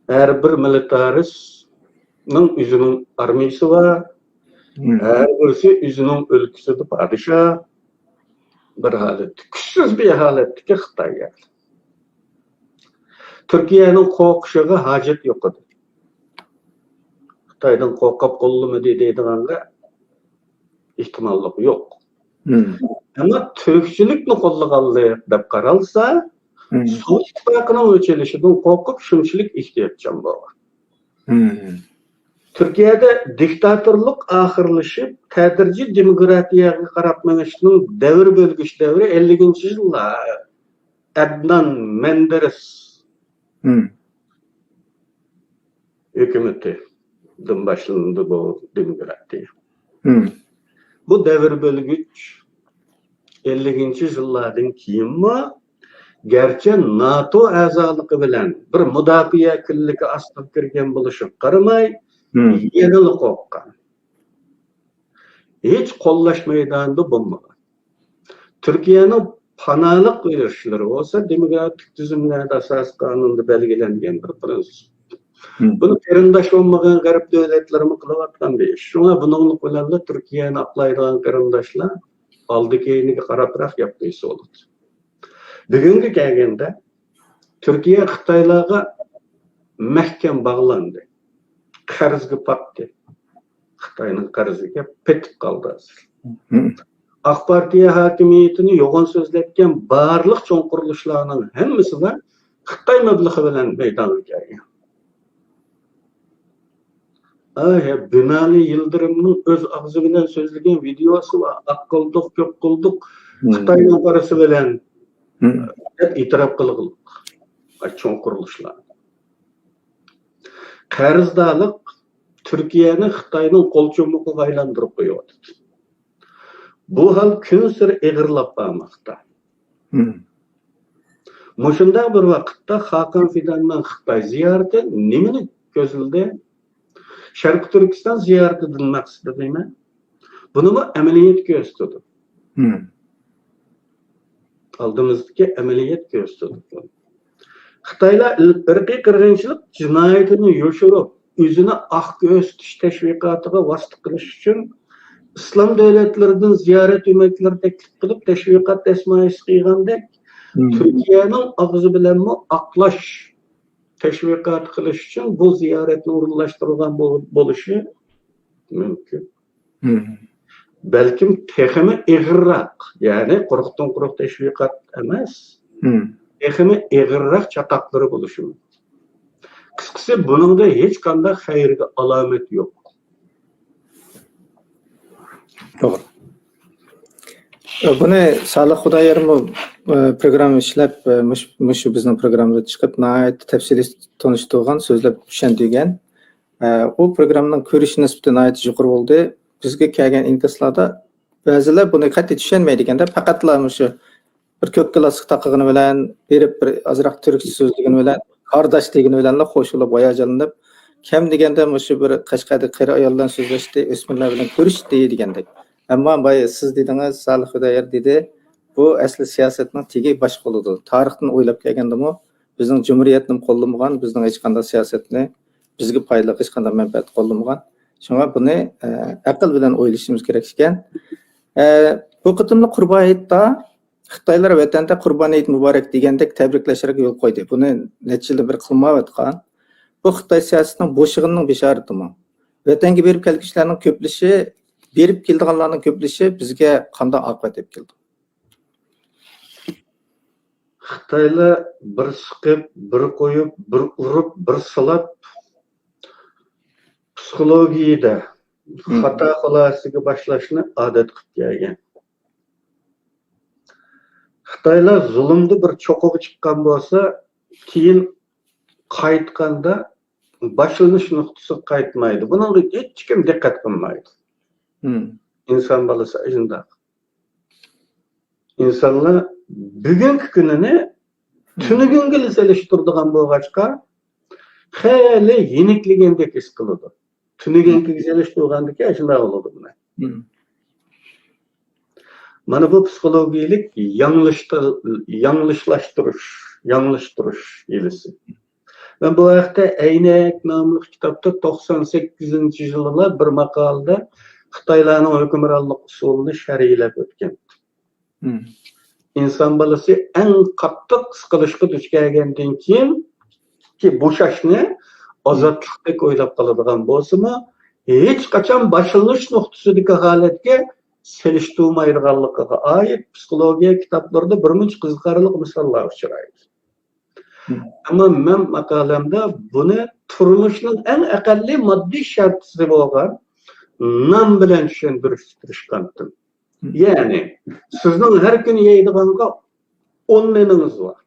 ھەر بىر مىلىتارىستنىڭ ئۆزىنىڭ ئارمىيىسى بار. ھەر بىرسى ئۆزىنىڭ ئۆلكىسىدە پادىشاھ. بىر ھالەتتە، كۈچسىز بىر ھالەتتىكى خىتاي يەنى. تۈركىيەنىڭ قورقۇشىغا ھاجەت يوق ئىدى. خىتايدىن قورقۇپ قوللىمىدى دەيدىغانغا ئېھتىماللىق يوق. ئەمما تۈركچىلىكنى قوللىغانلىق دەپ قارالسا، سوۋېت ئىتتىپاقىنىڭ ئۆچ ئېلىشىدىن قورقۇپ شۇنچىلىك ئېھتىياتچان بولغان. تۈركىيەدە دىكتاتورلۇق ئاخىرلىشىپ، تەدرىجىي دېموكراتىيەگە قاراپ مېڭىشنىڭ دەۋر بۆلگۈچ دەۋرى ئەللىكىنچى يىللار، ئەدنان مەندېرېس ھۆكۈمىتىدىن باشلىنىدۇ بۇ دېموكراتىيە. بۇ دەۋر بۆلگۈچ ئەللىكىنچى يىللاردىن كېيىنمۇ، گەرچە ناتو ئەزالىقى بىلەن بىر مۇداپىئە كۈنلۈكى ئاستىغا كىرگەن بولۇشىغا قارىماي، يەنىلا قورققان. ھېچ قوللاش مەيدانىدا بولمىغان. تۈركىيەنىڭ پاناھلىق بېرىشلىرى بولسا دېموكراتىك تۈزۈملەردە، ئاساسىي قانۇندا بەلگىلەنگەن بىر پرىنسىپ. بۇنى قېرىنداش بولمىغان غەرب دۆلەتلىرىمۇ قىلىۋاتقان بىر ئىش. شۇڭا بۇنىڭلىق بىلەنلا تۈركىيەنى ئاقلايدىغان قېرىنداشلار ئالدى كەينىگە قاراپراق ياپقىيسى بولىدۇ. بۈگۈنگە كەلگەندە، تۈركىيە خىتايلارغا مەھكەم باغلاندى. قەرزگە پاتتى. خىتاينىڭ قەرزىگە پېتىپ قالدى ھازىر. ئاق پارتىيە ھاكىمىيىتىنى يوغان سۆزلەتكەن بارلىق چوڭ قۇرۇلۇشلارنىڭ ھەممىسىلا خىتاي مەبلىغى بىلەن مەيدانغا كەلگەن. ئاي، بىنالى يىلدىرىمنىڭ ئۆز ئاغزى بىلەن سۆزلىگەن ۋىدېيوسى بار. ئاق قىلدۇق، كۆك قىلدۇق، خىتاينىڭ پارىسى بىلەن، دەپ ئېتىراپ قىلغۇلۇق. ئاي، چوڭ قۇرۇلۇشلار. قەرزدارلىق تۈركىيەنى خىتاينىڭ قول چۇمۇقىغا ئايلاندۇرۇپ قويۇۋاتىدۇ. بۇ ھال كۈنسېرى ئېغىرلاپ بارماقتا. مۇشۇنداق بىر ۋاقىتتا خاقان فىداننىڭ خىتاي زىيارىتى نېمىنى كۆزلىدى؟ شەرقىي تۈركىستان زىيارىتىدىن مەقسىتى نېمە؟ بۇنىمۇ ئەمەلىيەت كۆرسىتىدۇ. ئالدىمىزدىكى ئەمەلىيەت كۆرسىتىدۇ. خىتايلار ئىرقىي قىرغىنچىلىق جىنايىتىنى يوشۇرۇپ، ئۆزىنى ئاق كۆرسىتىش تەشۋىقاتىغا ۋاسىتە قىلىش ئۈچۈن ئىسلام دۆلەتلىرىدىن زىيارەت ئۆمەكلىرى تەكلىپ قىلىپ، تەشۋىقات دەسمايىسى قىلغاندەك، تۈركىيەنىڭ ئاغزى بىلەنمۇ ئاقلاش تەشۋىقاتى قىلىش ئۈچۈن بۇ زىيارەتنى ئورۇنلاشتۇرغان بو-، بولۇشى مۇمكىن. بەلكىم تېخىمۇ ئېغىرراق، يەنى قۇرۇقتىن قۇرۇق تەشۋىقات ئەمەس، تېخىمۇ ئېغىرراق چاتاقلىرى بولۇشى مۇمكىن. قىسقىسى، بۇنىڭدا ھېچقانداق خەيرگە ئالامەت يوق. توغرا. بۇنى سالىھ خۇدايارمۇ پروگرامما ئىشلەپ، مۇشۇ، مۇشۇ بىزنىڭ پروگراممىمىزغا چىقىپ، ناھايىتى تەپسىلىي تونۇشتۇرغان، سۆزلەپ چۈشەندۈرگەن. ئۇ پروگراممىنىڭ كۆرۈش نىسبىتى ناھايىتى يۇقىرى بولدى. بىزگە كەلگەن ئىنكاسلاردا بەزىلەر بۇنى قەتئىي چۈشەنمەيدىكەن-دە، پەقەتلا مۇشۇ بىر كۆك كالاسكا تاقىغىنى بىلەن، بېرىپ بىر ئازراق تۈركچە سۆزلىگىنى بىلەن، قارداش دېگىنى بىلەنلا خوش بولۇپ، ھاياجانلىنىپ، كەم دېگەندە مۇشۇ بىر قەشقەردىكى قېرى ئايال بىلەن سۆزلەشتى، ئۆسمۈرلەر بىلەن كۆرۈشتى دېگەندەك. ئەمما بايا سىز دېدىڭىز، سالىھ خۇدايار دېدى، بۇ ئەسلى سىياسەتنىڭ تېگى باشقا بولىدۇ. تارىختىن ئويلاپ كەلگەندىمۇ، بىزنىڭ جۇمھۇرىيەتنىمۇ قوللىمىغان، بىزنىڭ ھېچقانداق سىياسەتنى بىزگە پايدىلىق ھېچقانداق مەنپەئەت قوللىمىغان. شۇڭا بۇنى، ئە، ئەقىل بىلەن ئويلىشىمىز كېرەك ئىكەن. ئە، بۇ قېتىملىق قۇربان ھېيتتا خىتايلار ۋەتەندە قۇربان ھېيت مۇبارەك دېگەندەك تەبرىكلەشلەرگە يول قويدى. بۇنى نەچچە يىلدىن بېرى قىلمايۋاتقان. بۇ خىتاي سىياسىتىنىڭ بوشىغىنىنىڭ بېشارىتىمۇ؟ ۋەتەنگە بېرىپ كەلگۈچىلەرنىڭ كۆپلىشى، بېرىپ كېلىدىغانلارنىڭ كۆپلىشى بىزگە قانداق ئاقىۋەت ئېلىپ كېلىدۇ؟ خىتايلار بىر سىقىپ، بىر قويۇپ، بىر ئۇرۇپ، بىر سىلاپ، پسىخولوگىيىدە خاتا خۇلاسىگە باشلاشنى ئادەت قىلىپ كەلگەن. خىتايلار زۇلۇمدا بىر چوققىغا چىققان بولسا، كېيىن قايتقاندا باشلىنىش نۇقتىسىغا قايتمايدۇ. بۇنىڭغا ھېچكىم دىققەت قىلمايدۇ. ئىنسان بالىسى ئاشۇنداق. ئىنسانلار بۈگۈنكى كۈنىنى تۈنۈگۈنگىلا سېلىشتۇرىدىغان بولغاچقا، خېلى يېنىكلىگەندەك ھېس قىلىدۇ. تۈنۈگۈنكىگە سېلىشتۇرغاندىكىن شۇنداق بولىدۇ مانا. مانا بۇ پسىخولوگىيەلىك ياڭلىشتۇر-، ياڭلىشلاشتۇرۇش، ياڭلىشتۇرۇش ھىيلىسى. مەن بۇ ھەقتە ئەينەك ناملىق كىتابتا توقسان سەككىزىنچى يىلىلا بىر ماقالىدە خىتايلارنىڭ ھۆكۈمرانلىق ئۇسۇلىنى شەرھلەپ ئۆتكەن. ئىنسان بالىسى ئەڭ قاتتىق سىقىلىشقا دۇچ كەلگەندىن كېيىن، كى بوشاشنى ئازادلىقتەك ئويلاپ قالىدىغان بولسىمۇ، ھېچقاچان باشلىنىش نۇقتىسىدىكى ھالەتكە سېلىشتۇرمايدىغانلىقىغا ئائىت پسىخولوگىيە كىتابلىرىدا بىرمۇنچە قىزىقارلىق مىساللار ئۇچرايدۇ. ئەمما مەن ماقالەمدە بۇنى تۇرمۇشنىڭ ئەڭ ئەقەللىي ماددىي شەرتىسى بولغان نان بىلەن چۈشەندۈرۈشكە تىرىشقانتىم. يەنى، سىزنىڭ ھەر كۈنى يەيدىغانغا ئون نېنىڭىز بار.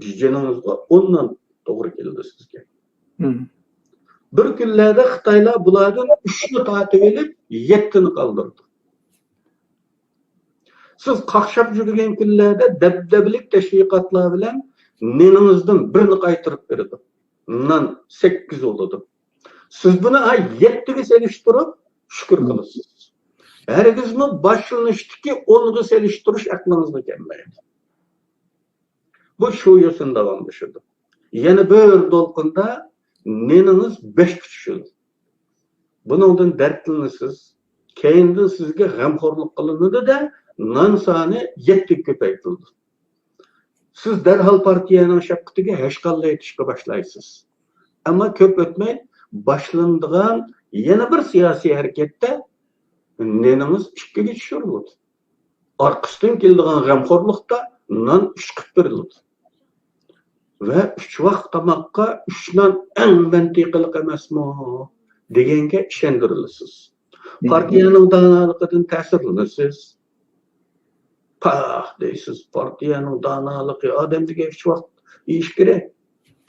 جىجىنىڭىزغا ئون نان توغرا كېلىدۇ سىزگە. بىر كۈنلەردە خىتايلار بۇلاردىن ئۈچنى تارتىۋېلىپ، يەتتىنى قالدۇرىدۇ. سىز قاقشاپ يۈرگەن كۈنلەردە دەبدەبىلىك تەشۋىقاتلار بىلەن نېنىڭىزدىن بىرنى قايتۇرۇپ بېرىدۇ. نان سەككىز بولىدۇ. سىز بۇنى، ھە، يەتتىگە سېلىشتۇرۇپ شۈكۈر قىلىسىز. ھەرگىزمۇ باشلىنىشتىكى ئونغا سېلىشتۇرۇش ئەقلىڭىزغا كەلمەيدۇ. بۇ شۇ يوسۇن داۋاملىشىدۇ. يەنە بىر دولقۇندا نېنىڭىز بەشكە چۈشىدۇ. بۇنىڭدىن دەردلىنىسىز. كەينىدىن سىزگە غەمخورلۇق قىلىنىدۇ-دە، نان سانى يەتتىگە كۆپەيتىلىدۇ. سىز دەرھال پارتىيەنىڭ شەپقىتىگە ھەشقاللا ئېتىشقا باشلايسىز. ئەمما كۆپ ئۆتمەي باشلىنىدىغان يەنە بىر سىياسىي ھەرىكەتتە نېنىڭىز ئىككىگە چۈشۈرۈلىدۇ. ئارقىسىدىن كېلىدىغان غەمخورلۇقتا نان ئۈچ قىلىپ بېرىلىدۇ. ۋە ئۈچ ۋاق تاماققا ئۈچ نان ئەڭ مەنتىقىلىق ئەمەسمۇ؟ دېگەنگە ئىشەندۈرۈلىسىز. پارتىيەنىڭ دانالىقىدىن تەسىرلىنىسىز. پاھ دەيسىز، پارتىيەنىڭ دانالىقى، ئادەم دېگەن ئۈچ ۋاق يېيىش كېرەك.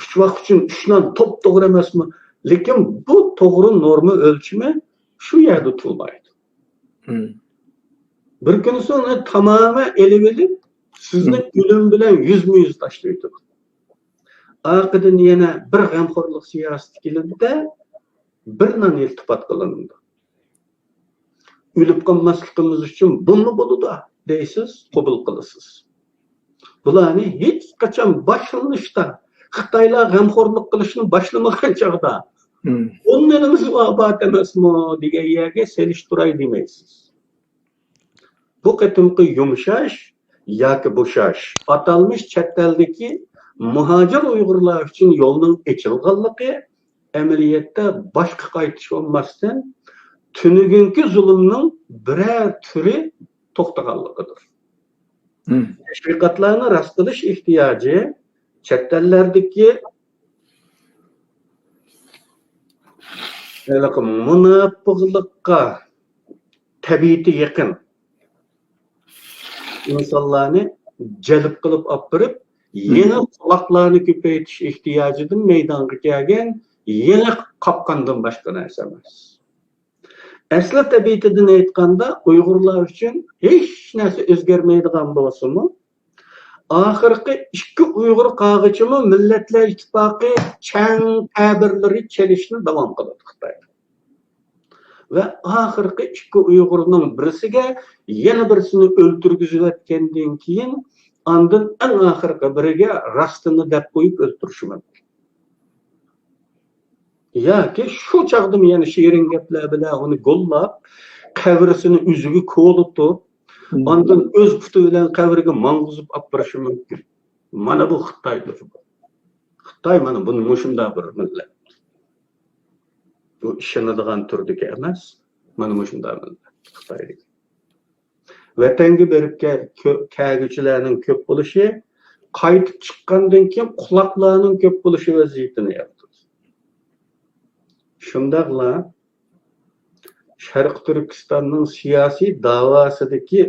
ئۈچ ۋاق ئۈچۈن ئۈچ نان توپتوغرا ئەمەسمۇ؟ لېكىن بۇ توغرا نورما ئۆلچىمى شۇ يەردە تۇرمايدۇ. بىر كۈنىسى ئۇنى تامامەن ئېلىۋېلىپ، سىزنى ئۆلۈم بىلەن يۈزمۇ يۈز تاشلىۋېتىدۇ. ئارقىدىن يەنە بىر غەمخورلۇق سىياسىتى كېلىدۇ-دە، بىر نان ئىلتىپات قىلىنىدۇ. ئۆلۈپ قالماسلىقىمىز ئۈچۈن بۇمۇ بولىدۇ دەيسىز، قوبۇل قىلىسىز. بۇلارنى ھېچقاچان باشلىنىشتا، خىتايلار غەمخورلۇق قىلىشنى باشلىمىغان چاغدا، ئۇنىڭ نېمىسى ئاۋات ئەمەسمۇ دېگەن يەرگە سېلىشتۇراي دېمەيسىز. بۇ قېتىمقى يۇمشاش ياكى بوشاش ئاتالمىش چەت ئەلدىكى مۇھاجىر ئۇيغۇرلار ئۈچۈن يولنىڭ ئېچىلغانلىقى، ئەمەلىيەتتە باشقا قايتىش بولماستىن، تۈنۈگۈنكى زۇلۇمنىڭ بىرەر تۈرى توختىغانلىقىدۇر. تەشۋىقاتلارنى راست قىلىش ئېھتىياجى چەت ئەللەردىكى ھېلىقى مۇناپىقلىققا تەبىئىتى يېقىن ئىنسانلارنى جەلپ قىلىپ ئاپىرىپ، يېڭى قۇلاقلارنى كۆپەيتىش ئېھتىياجىدىن مەيدانغا كەلگەن يېڭى قاپقاندىن باشقا نەرسە ئەمەس. ئەسلى تەبىئىتىدىن ئېيتقاندا، ئۇيغۇرلار ئۈچۈن ھېچ نەرسە ئۆزگەرمەيدىغان بولسىمۇ، ئاخىرقى ئىككى ئۇيغۇر قالغىچىمۇ مىللەتلەر ئىتتىپاقى چەڭ تەبىرلىرى چېلىشنى داۋام قىلىدۇ خىتاي. ۋە ئاخىرقى ئىككى ئۇيغۇرنىڭ بىرسىگە يەنە بىرسىنى ئۆلتۈرگۈزۈۋەتكەندىن كېيىن، ئاندىن ئەڭ ئاخىرقى بىرىگە راستىنى دەپ قويۇپ ئۆلتۈرۈشى مۇمكىن. ياكى شۇ چاغدىمۇ يەنە شېرىن گەپلەر بىلەن ئۇنى گوللاپ، قەبرىسىنى ئۆزىگە كولىتىپ، ئاندىن ئۆز پۇتى بىلەن قەبرىگە ماڭغۇزۇپ ئاپىرىشى مۇمكىن. مانا بۇ خىتايدۇر. خىتاي مانا بۇ مۇشۇنداق بىر مىللەت. بۇ ئىشىنىدىغان تۈردىكى ئەمەس. مانا مۇشۇنداق مىللەت خىتايدىكى. ۋەتەنگە بېرىپ كە-، كۆ-، كەلگۈچىلەرنىڭ كۆپ بولۇشى، قايتىپ چىققاندىن كېيىن قۇلاقلارنىڭ كۆپ بولۇشى ۋەزىيىتىنى يارىتىدۇ. شۇنداقلا شەرقىي تۈركىستاننىڭ سىياسىي داۋاسىدىكى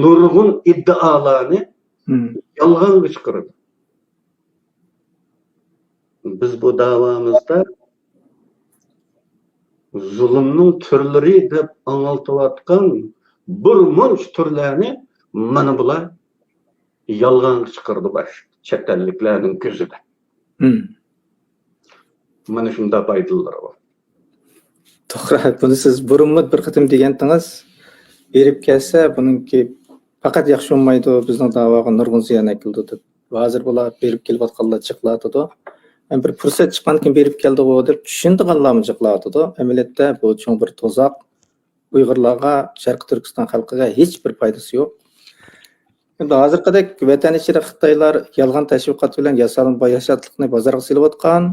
نۇرغۇن ئىددىئالارنى يالغانغا چىقىرىدۇ. بىز بۇ داۋامىزدا زۇلۇمنىڭ تۈرلىرى دەپ ئاڭلىتىۋاتقان بىر مۇنچە تۈرلەرنى مانا بۇلار يالغانغا چىقىرىدۇ باش چەت ئەللىكلەرنىڭ كۆزىدە. مانا شۇنداق پايدىلىرى بار. توغرا، بۇنى سىز بۇرۇنمۇ بىر قېتىم دېگەنتىڭىز، بېرىپ كەلسە، بۇنىڭكى پەقەت ياخشى بولمايدۇ، بىزنىڭ داۋاغا نۇرغۇن زىيان ئەكېلىدۇ دەپ. ھازىر بۇلار بېرىپ كېلىۋاتقانلار جىقلاۋاتىدۇ. ھەم بىر پۇرسەت چىققاندىكىن بېرىپ كەلدىغۇ دەپ چۈشىنىدىغانلارمۇ جىقلاۋاتىدۇ. ئەمەلىيەتتە بۇ چوڭ بىر تۇزاق. ئۇيغۇرلارغا، شەرقىي تۈركىستان خەلقىگە ھېچ بىر پايدىسى يوق. ئەمدى ھازىرقىدەك ۋەتەن ئىچىدە خىتايلار يالغان تەشۋىقات بىلەن ياسالما باياشاتلىقنى بازارغا سېلىۋاتقان،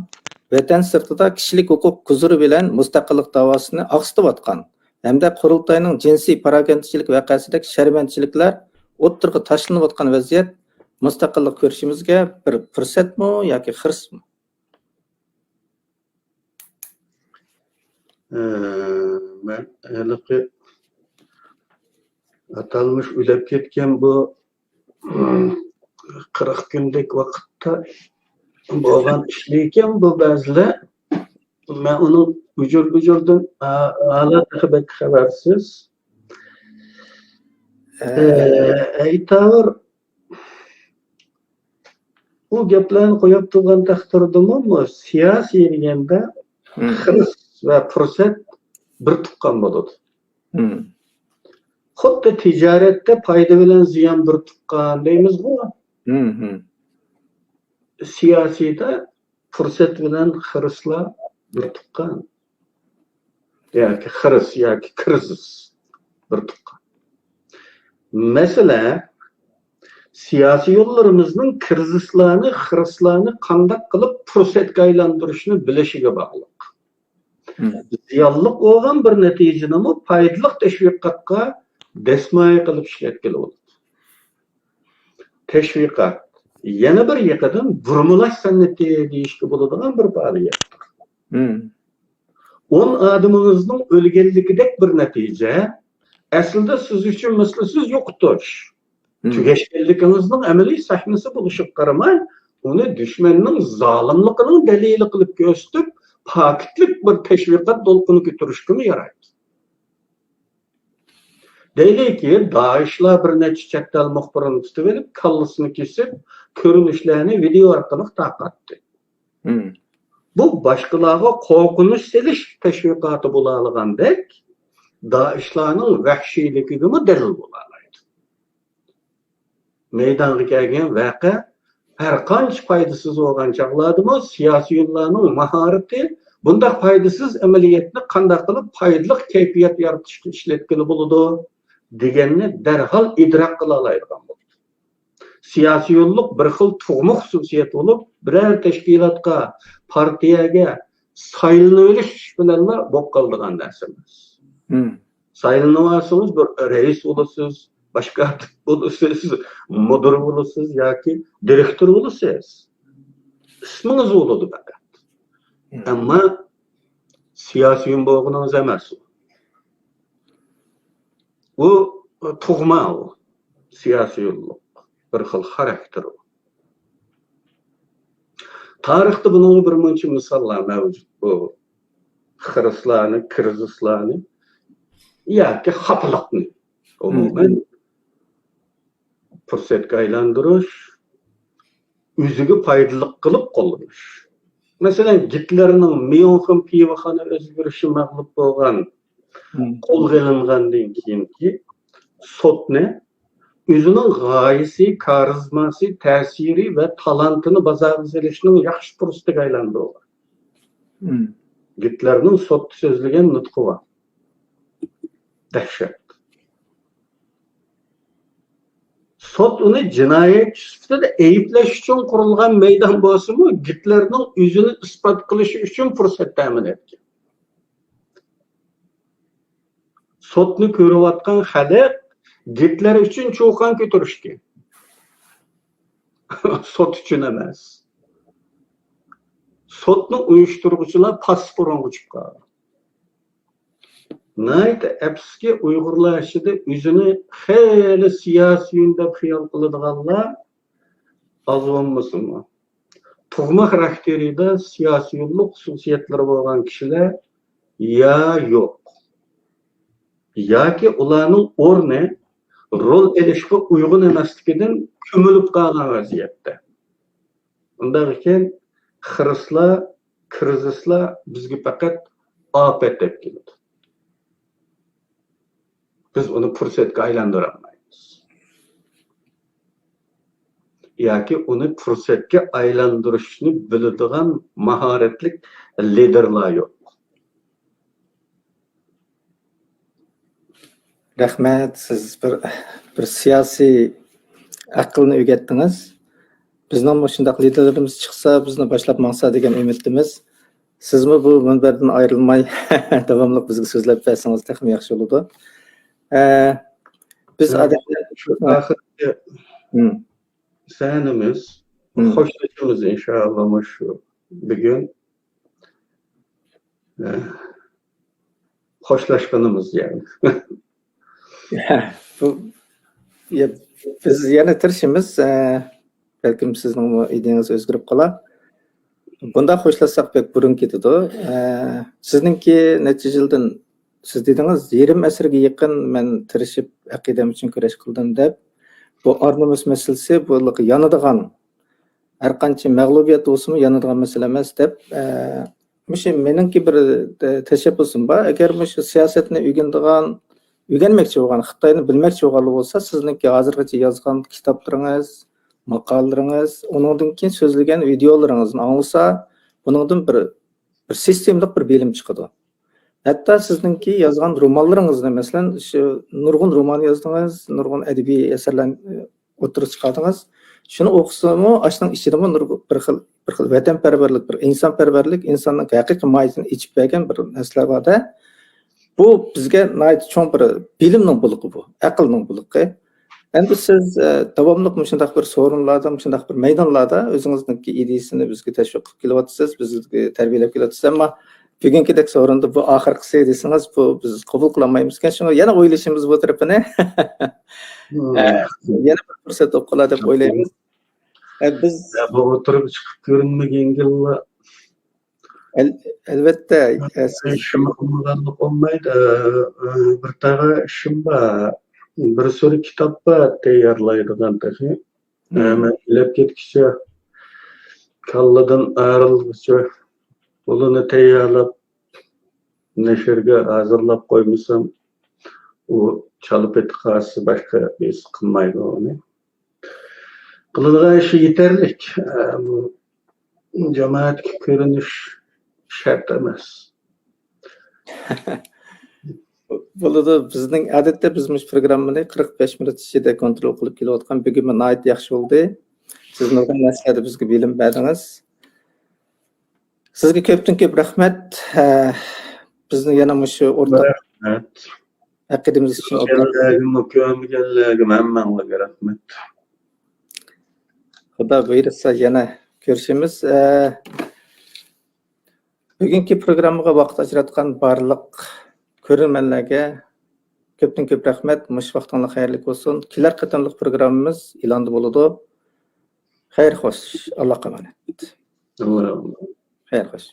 ۋەتەن سىرتىدا كىشىلىك ھوقۇق گۇزۇرى بىلەن مۇستەقىللىق داۋاسىنى ئاقسىتىۋاتقان ھەمدە قۇرۇلتاينىڭ جىنسىي پاراكەندىچىلىك ۋەقەسىدەك شەرمەنچىلىكلەر ئوتتۇرىغا تاشلىنىۋاتقان ۋەزىيەت مۇستەقىللىق كۈرىشىمىزگە بىر پۇرسەتمۇ ياكى خىرىسمۇ؟ ئە، مەن ھېلىقى ئاتالمىش ئۆلۈپ كەتكەن بۇ قىرىق كۈندەك ۋاقىتتا بولغان ئىش لېكىن بۇ بەزىلەر، مەن ئۇنىڭ ئۇجۇر-بۇجۇردىن ھا-، ھالا تېخى بەك خەۋەرسىز. ئە، ئەيتاۋۇر، ئۇ گەپلەرنى قويۇپ تۇرغان تەقدىردىمۇ، بۇ سىياسىي دېگەندە خىرىس ۋە پۇرسەت بىر تۇغقان بولىدۇ. خۇددى تىجارەتتە پايدا بىلەن زىيان بىر تۇغقان دەيمىزغۇ. سىياسىيدا پۇرسەت بىلەن خىرىسلار بىر تۇغقان. ياكى خىرىس ياكى كىرىزىس بىر تۇغقان. مەسىلە، سىياسىي يوللىرىمىزنىڭ كىرىزىسلارنى، خىرىسلارنى قانداق قىلىپ پۇرسەتكە ئايلاندۇرۇشنى بىلىشىگە باغلىق. زىيانلىق بولغان بىر نەتىجىنىمۇ پايدىلىق تەشۋىقاتقا دەسمايە قىلىپ ئىشلەتكىلى بولىدۇ. تەشۋىقات يەنە بىر يېقىدىن بۇرمىلاش سەنئىتى دېيىشكە بولىدىغان بىر پائالىيەت. ئون ئادىمىڭىزنىڭ ئۆلگەنلىكىدەك بىر نەتىجە، ئەسلىدە سىز ئۈچۈن مىسلىسىز يوقىتىش. تۈگەشكەنلىكىڭىزنىڭ ئەمەلىي سەھنىسى بولۇشىغا قارىماي، ئۇنى دۈشمەننىڭ زالىملىقىنىڭ دەلىلى قىلىپ كۆرسىتىپ، پاكىتلىق بىر تەشۋىقات دولقۇنى كۆتۈرۈشكىمۇ يارايدۇ. دەيلىكى، دائىشلار بىر نەچچە چەت ئەل مۇخبىرىنى تۇتۇۋېلىپ، كاللىسىنى كېسىپ، كۆرۈنۈشلەرنى ۋىدېئو ئارقىلىق تارقاتتى. بۇ باشقىلارغا قورقۇنچ سېلىش تەشۋىقاتى بولالىغاندەك، دائىشلارنىڭ ۋەھشىيلىكىگىمۇ دەلىل بولالايدۇ. مەيدانغا كەلگەن ۋەقە ھەر قانچە پايدىسىز بولغان چاغلاردىمۇ سىياسىيونلارنىڭ ماھارىتى بۇنداق پايدىسىز ئەمەلىيەتنى قانداق قىلىپ پايدىلىق كەيپىيات يارىتىشقا ئىشلەتكىلى بولىدۇ دېگەننى دەرھال ئىدراك قىلالايدىغان بولىدۇ. سىياسىيونلۇق بىر خىل تۇغما خۇسۇسىيەت بولۇپ، بىرەر تەشكىلاتقا، پارتىيەگە سايلىنىۋېلىش بىلەنلا بولۇپ قالىدىغان نەرسە ئەمەس. سايلىنىۋالسىڭىز، بىر رەئىس بولىسىز، باش كاتىپ بولىسىز، مۇدىر بولىسىز ياكى دىرېكتور بولىسىز. ئىسمىڭىز بولىدۇ پەقەت. ئەمما سىياسىيون بولغىنىڭىز ئەمەس ئۇ. ئۇ تۇغما ئۇ. سىياسىيونلۇق. بىر خىل خاراكتېر ئۇ. تارىختا بۇنىڭغا بىر مۇنچە مىساللار مەۋجۇت. بۇ خىرىسلارنى، كىرىزىسلارنى ياكى خاپىلىقنى ئومۇمەن پۇرسەتكە ئايلاندۇرۇش، ئۆزىگە پايدىلىق قىلىپ قوللىنىش. مەسىلەن، گىتلېرنىڭ ميۇنخېن پىۋىخانا ئۆزگىرىشى مەغلۇپ بولغان، قولغا ئېلىنغاندىن كېيىنكى سوتنى ئۆزىنىڭ غايىسى، كارىزماسى، تەسىرى ۋە تالانتىنى بازارغا سېلىشنىڭ ياخشى پۇرسىتىگە ئايلاندۇرغان. گىتلېرنىڭ سوتتا سۆزلىگەن نۇتقى بار. دەھشەت. سوت ئۇنى جىنايەتچى سۈپىتىدە ئەيىبلەش ئۈچۈن قۇرۇلغان مەيدان بولسىمۇ، گىتلېرنىڭ ئۆزىنى ئىسپات قىلىشى ئۈچۈن پۇرسەت تەمىن ئەتكەن. سوتنى كۆرۈۋاتقان خەلق گىتلېر ئۈچۈن چۇقان كۆتۈرۈشكەن. سوت ئۈچۈن ئەمەس. سوتنى ئۇيۇشتۇرغۇچىلار پاسسىپ ئورۇنغا چۈشۈپ قالغان. ناھايىتى ئەپسۇسكى، ئۇيغۇرلار ئىچىدە ئۆزىنى خېلى سىياسىيون دەپ خىيال قىلىدىغانلار ئاز بولمىسىمۇ، تۇغما خاراكتېرىدا سىياسىيونلۇق خۇسۇسىيەتلىرى بولغان كىشىلەر يا يوق، ياكى ئۇلارنىڭ ئورنى رول ئېلىشقا ئۇيغۇن ئەمەسلىكىدىن كۆمۈلۈپ قالغان ۋەزىيەتتە. ئۇنداق ئىكەن، خىرىسلار، كىرىزىسلار بىزگە پەقەت ئاپەت ئەپ كېلىدۇ. بىز ئۇنى پۇرسەتكە ئايلاندۇرالمايمىز. ياكى ئۇنى پۇرسەتكە ئايلاندۇرۇشنى بىلىدىغان ماھارەتلىك لىدېرلار يوق. رەھمەت، سىز بىر، بىر سىياسىي ئەقىلنى ئۆگەتتىڭىز. بىزنىڭمۇ شۇنداق لىدېرلىرىمىز چىقسا، بىزنى باشلاپ ماڭسا دېگەن ئۈمىدتىمىز. سىزمۇ بۇ مۇنبەردىن ئايرىلماي داۋاملىق بىزگە سۆزلەپ بەرسىڭىز تېخىمۇ ياخشى بولىدۇ. ئە، بىز ئادەتتە شۇ ئاخىرقى سەھنىمىز خوشلىشىمىز ئىنشائاللا مۇشۇ بۈگۈن. خوشلاشقىنىمىز يەنى. بۇ، يە-، بىز يەنە تىرىشىمىز. ئە، بەلكىم سىزنىڭمۇ ئىدىيەڭىز ئۆزگىرىپ قالار. بۇنداق خوشلاشساق بەك بۇرۇن كېتىدۇ. ئە، سىزنىڭكى نەچچە يىلدىن، سىز دېدىڭىز، يېرىم ئەسىرگە يېقىن مەن تىرىشىپ ئەقىدەم ئۈچۈن كۈرەش قىلدىم دەپ. بۇ ئار نومۇس مەسىلىسى، بۇ يانىدىغان، ھەر قانچە مەغلۇبىيەت بولسىمۇ يانىدىغان مەسىلە ئەمەس دەپ، ئە، مۇشۇ مېنىڭكى بىر، ئە، تەشەببۇسۇم بار. ئەگەر مۇشۇ سىياسەتنى ئۆگىنىدىغان، ئۆگەنمەكچى بولغان، خىتاينى بىلمەكچى بولغانلار بولسا، سىزنىڭكى ھازىرغىچە يازغان كىتابلىرىڭىز، ماقالىلىرىڭىز، ئۇنىڭدىن كېيىن سۆزلىگەن ۋىدېئولىرىڭىزنى ئاڭلىسا، بۇنىڭدىن بىر، بىر سىستېمىلىق بىر بىلىم چىقىدۇ. ھەتتا سىزنىڭكى يازغان رومانلىرىڭىزنى، مەسىلەن، شۇ نۇرغۇن رومان يازدىڭىز، نۇرغۇن ئەدەبىي ئەسەرلەرنى ئوتتۇرىغا چىقاردىڭىز. شۇنى ئوقۇسىمۇ، ئاشۇنىڭ ئىچىدىمۇ نۇر-، بىر خىل، بىر خىل ۋەتەنپەرۋەرلىك، بىر ئىنسانپەرۋەرلىك، ئىنساننىڭ ھەقىقىي ماھىيىتىنى ئېچىپ بەرگەن بىر نەرسىلەر بار-دە. بۇ بىزگە ناھايىتى چوڭ بىر بىلىمنىڭ بۇلىقى بۇ، ئەقىلنىڭ بۇلىقى. ئەمدى سىز، ئە، داۋاملىق مۇشۇنداق بىر سورۇنلاردا، مۇشۇنداق بىر مەيدانلاردا ئۆزىڭىزنىڭكى ئىدىيىسىنى بىزگە تەشۋىق قىلىپ كېلىۋاتىسىز، بىزگە تەربىيەلەپ كېلىۋاتىسىز. ئەمما بۈگۈنكىدەك سورۇندا بۇ ئاخىرقىسى دېسىڭىز، بۇ بىز قوبۇل قىلالمايمىز ئىكەن. شۇڭا يەنە ئويلىشىمىز بۇ تەرىپىنى. مم. ئە، يەنە بىر پۇرسەت تاپقۇلار دەپ ئويلايمىز. ئە، بىز يا، بۇ ئوتتۇرىغا چىقىپ كۆرۈنمىگەنگىلا. ئەل-، ئەلۋەتتە، ئە، سىز شۇنى قىلمىغانلىق بولمايدۇ. ئە، ئە، بىر تەرە ئىشىم بار. بىر سۈرە كىتاب بار تەييارلايدىغان تېخى. ئە، مم. مەن ئۆلۈپ كەتكۈچە، كاللىدىن ئايرىلغۇچە، ئۇلارنى تەييارلاپ، نەشرگە ھازىرلاپ قويمىسام، ئۇ چالا پېتى قالسا باشقا ھېس قىلمايدۇ ئۇنى. قىلىدىغان ئىشى يېتەرلىك. ئە، بۇ جامائەتكە كۆرۈنۈش شەرت ئەمەس. بولىدۇ. بىزنىڭ، ئادەتتە بىز مۇشۇ پروگراممىنى قىرىق بەش مىنۇت ئىچىدە كونترول قىلىپ كېلىۋاتقان، بۈگۈنمۇ ناھايىتى ياخشى بولدى. سىز نۇرغۇن نەرسىلەردە بىزگە بىلىم بەردىڭىز. سىزگە كۆپتىن كۆپ رەھمەت. ھە، بىزنى يەنە مۇشۇ ئورتاق رەھمەت. ئەقىدىمىز ئۈچۈن ئوتتۇرىغا كۆرمىگەنلەرگە، ھەممەڭلارغا رەھمەت. خۇدا بۇيرۇسا يەنە كۆرۈشىمىز. ئە، بۈگۈنكى پروگراممىغا ۋاقىت ئاجراتقان بارلىق كۆرۈرمەنلەرگە كۆپتىن كۆپ رەھمەت. مۇشۇ ۋاقتىڭلار خەيرلىك بولسۇن. كېلەر قېتىملىق پروگراممىمىز ئېلاندا بولىدۇ. خەير خوش. ئاللاھقا ئامانەت. خەير خوش.